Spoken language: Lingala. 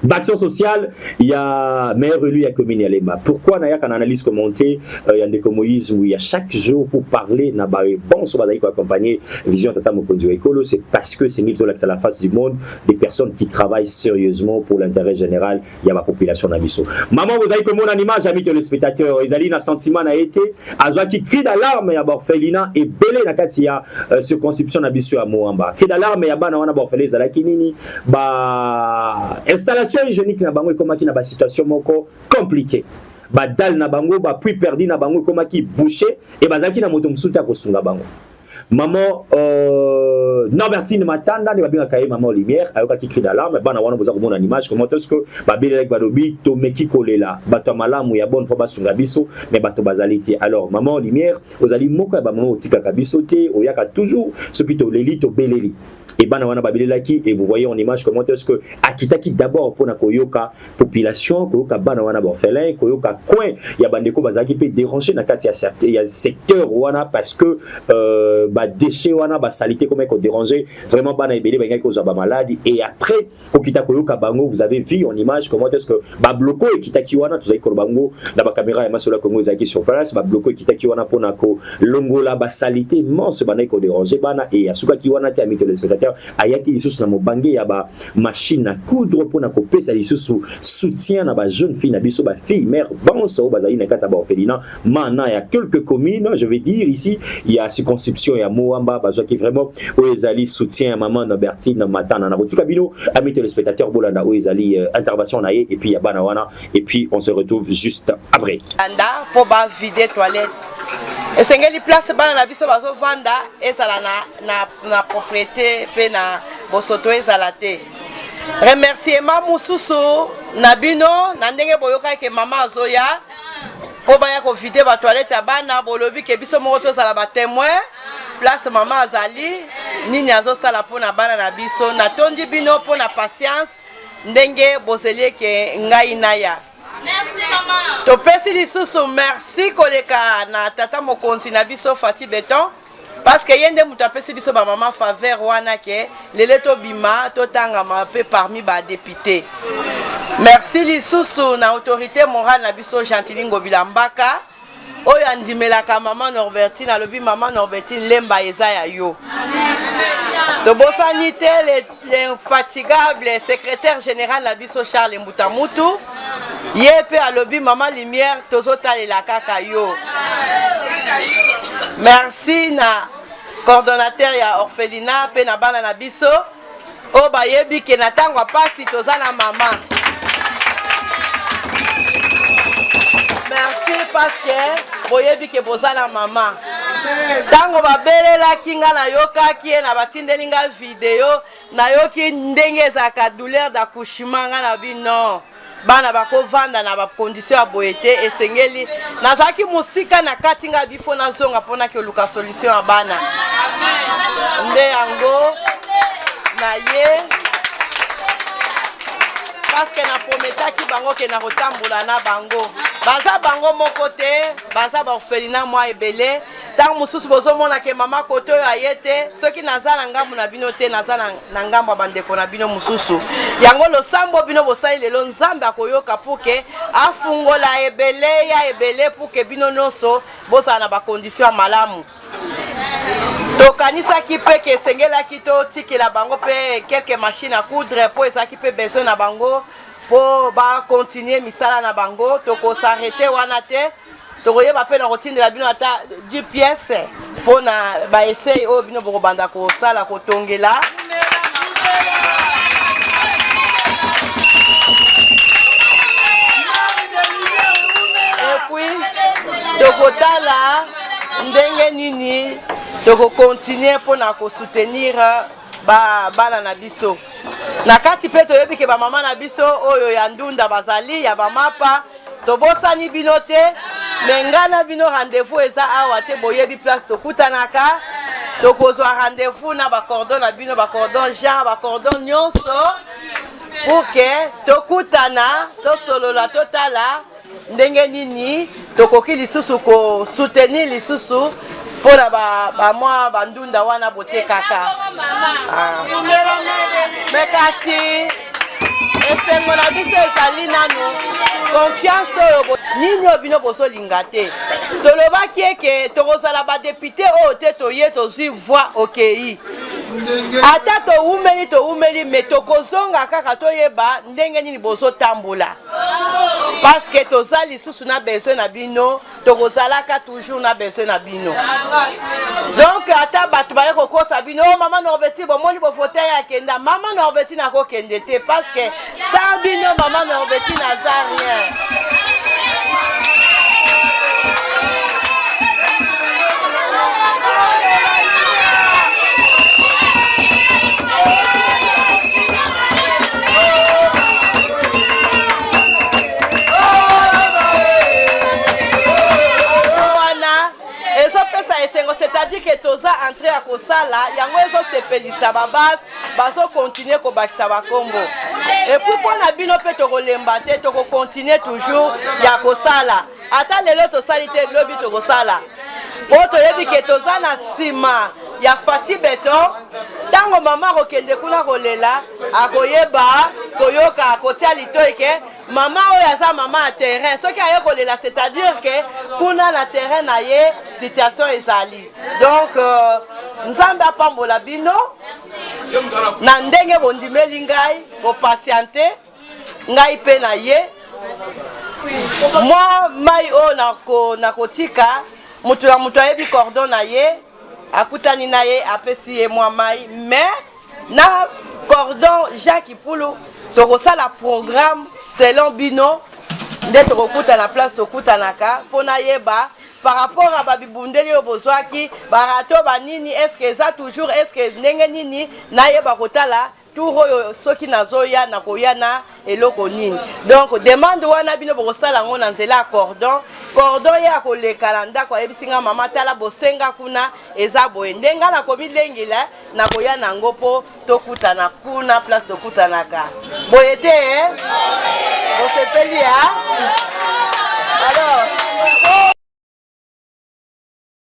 Baaction sociale ya maire élu ya commune ya Lemba. Pourquoi nayaka na analyse commentée ya ndeko Moïse Mbuya chaque jour pour parler na ba bonso bazali ko accompagner vision tata mokonzi wa ekolo? C'est parce que c'est tolakisa la face du monde des personnes qui travaillent sérieusement pour l'intérêt général ya ba population na biso. Maman, bozali komona na image, amis téléspectateurs, ezali na sentiment na ye te, azwaki cri d'alarme ya baorphelinat ebele na kati ya circonscription na biso ya Mont-Amba. Cri d'alarme ya bana wana baorphelin ezalaki nini? Ba installation hygiénique na bango ekomaki na basituation moko compliqué, badalles na bango, bapuits perdus na bango ekomaki bouché e bazalaki na moto mosusu te akosunga bango. Maman Norbertine Matanda nde babengaka ye Maman Lumière, ayokaki cri d'alarme bana wana. Boza komona image, comment est-ce que babelelaki, balobi: tomeki kolela bato ya malamu ya bonne foi basunga biso, mais bato bazali te. Alors Maman Lumière, ozali moko ya bamama otikaka biso te, oyaka toujours soki toleli, tobeleli. E bana wana babelelaki et vous voyez en image comment est-ce que akitaki d'abord mpona koyoka population, koyoka bana wana baorphelin, koyoka coin ya bandeko bazalaki mpe déranger na kati ya secteur wana, parce que badéchets wana, basaleté koma kodéranger vraiment bana ebele, balingaki kozwa bamaladi. Et après kokita koyoka bango, vous avez vu en image comment est-ce que bablocos ekitaki wana. Tozalaki koloba bango na bacaméra ya Masolo ya Congo ezalaki sur place. Bablocos ekitaki wana mpona kolongola basaleté immense bandaki kodéranger bana. E asukaki wana te, ami téléspectateur, ayaki lisusu na mobange ya bamachine à coudre mpona kopesa lisusu soutien na bajeune fille na biso, bafille mère banso oyo bazali na kati ya baorphelinat mana ya quelques communes, je vais dire ici ya circonscription ya Mont-Amba. Bazwaki vraiment oyo ezali soutien ya mama Norbertine Matana. Na kotika bino, ami téléspectateur, bolanda oyo ezali intervention na ye et puis ya bana wana, et puis on se retrouve juste après. Anda mpo bavide toilette, esengeli place bana na biso bazovanda ezala na propriété mpe na bosoto ezala te. Remerciement mosusu na bino na ndenge boyokaki mama azoya mpo baya kovider batoilette ya bana. Bolobi ke biso moko tozala batémoin place mama azali, nini azosala mpona bana na biso. Natondi bino mpona patience ndenge bozeli eke ngai naya. Topesi lisusu merci koleka na tata mokonzi na biso Fatshi Béton, parce que ye nde moto apesi biso bamama faveur wana ke lelo tobima, totangama mpe parmi badéputé. Merci lisusu na autorité morale na biso Gentiny Ngobila Mbaka, oyo andimelaka mama Norbertine, alobi: "Mama Norbertine, Lemba eza ya yo." Tobosani te l'infatigable secrétaire général na biso Charles Mbutamutu, ye mpe alobi: "Mama Lumière, tozotalela kaka yo." Merci na coordonnateur ya orphelinat mpe na bana na biso oyo bayebi ke na ntango ya mpasi toza na mama. Merci parce que boyebi ke boza na mama. Ntango babelelaki nga, nayokaki ye na batindeli nga video, nayoki ndenge ezalaka douleur d'accouchement. Nga na bino bana bakovanda na bacondition ya boye te. Esengeli nazalaki mosika na kati nga bifo nazonga mpona koluka solution ya bana. Nde yango na ye, parce que naprometaki bango ke na kotambola na bango. Baza bango moko te, baza baorphelinat mwa ebele. Ntango mosusu bozomona ke mama kote oyo aye te, soki naza na ngambo na bino te, naza na ngambo ya bandeko na bino mosusu. Yango losambo bino bosali lelo, Nzambe akoyoka pour ke afungola ebele ya ebele, pour ke bino nyonso bozala na bacondition ya malamu. Tokanisaki mpe ke esengelaki totikela bango mpe quelques machine à coudre, mpo ezalaki mpe besoin na bango mpo bacontinue misala na bango. Tokos'arrêter wana te, tokoyeba mpe na kotindela bino ata 10 pièces mpona baessai oyo bino bokobanda kosala, kotongela. Et puis tokotala ndenge nini tokocontinue mpona kosoutenir bana na biso na kati. Mpe toyebi ke bamama na biso oyo ya ndunda bazali ya bamapa, tobosani bino te. Me ngai na bino, rendez-vous eza awa te, boyebi place tokutanaka. Tokozwa rendez-vous na bacordon na bino, bacordon Jean, bacordon nyonso, pour ke tokutana, tosolola, totala ndenge nini tokoki lisusu kosoutenir lisusu mpona bamwa bandunda wana botekaka. Ah. Me kasi esengo. Esengo na biso ezali nanu confiance oyo nini oyo bino bozolinga te. Tolobaki eke tokozala badepute oyo te, toye tozwi voix okei. Ata towumeli towumeli, me tokozonga kaka toyeba ndenge nini bozotambola, parce que toza lisusu na besoin na bino, tokozalaka toujours na besoin na bino. Donc ata bato baye kokosa bino, oh, mama Norbeti bomoni bovote ye akenda, mama Norbeti nakokende te, parce que sans bino mama Norbeti naza rien. Wana ezopesa esengo, c'est-à-dire que toza entré ya kosala yango, ezosepelisa babase, bazokontinue kobakisa bakombo. Epuis mpo na bino mpe tokolemba te, tokokontinue toujours ya kosala. Ata lelo tosali te, lobi tokosala, mpo toyebi ke toza na nsima ya Fati Beton. Ntango mama akokende kuna kolela, akoyeba koyoka, kotia litoi ke mama oyo aza mama ya terrain. Soki aye kolela, c'est-à-dire ke kuna na terrain na ye situation ezali. Donc Nzambe apambola bino na ndenge bondimeli ngai, bopatiente ngai mpe na ye. Mwa mai oyo nakotika, moto na moto ayebi cordon na ye, akutani na ye, apesi ye mwa mai. Mais na cordon Jacques Pulu tokosala programme selon bino nde tokokutana place tokutanaka, mpo nayeba par rapport à babibundeli oyo bozwaki, barato banini, est ce que eza toujours, est ce que ndenge nini, nayeba kotala tour oyo soki nazoya, nakoya na eloko nini. Donc demande wana bino bokosala yango na nzela ya cordon. Cordon ye akoleka na ndako, ayebisi nga: "Mama, tala, bosenga kuna eza boye." Nde nga nakomilengela, nakoya nango mpo tokutana kuna place tokutanaka. Boye te, eh? Bosepeli ya?